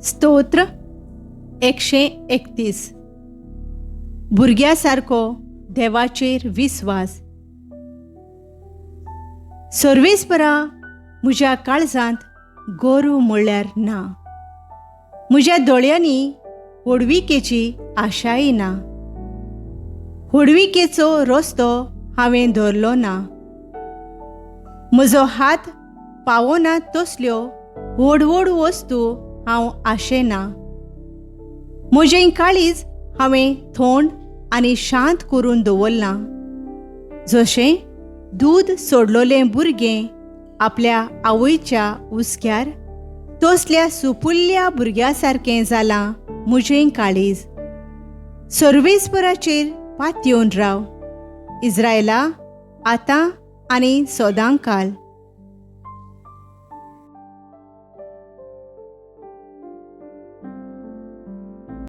स्तोत्र 131. भुरग्या सारको देवाचेर विस्वास. सर्वेस्परा, म्हज्या काळजांत गोरव म्हणल्यार ना, म्हज्या दोळ्यांनी व्हडविकेची आशाय ना. व्हडविकेचो रस्तो हांवें धरलो ना, म्हजो हात पावना तसल्यो व्हड व्हड वस्तू हांव आशेना. म्हजें काळीज हांवें थंड आनी शांत करून दवरलां, जशें दूद सोडलोलें भुरगें आपल्या आवयच्या हुस्क्यार, तसल्या सुपुल्ल्या भुरग्या सारकें जालां म्हजें काळीज. सर्वेस्पराचेर पातयेवन राव इस्रायला, आतां आनी सदांकाल.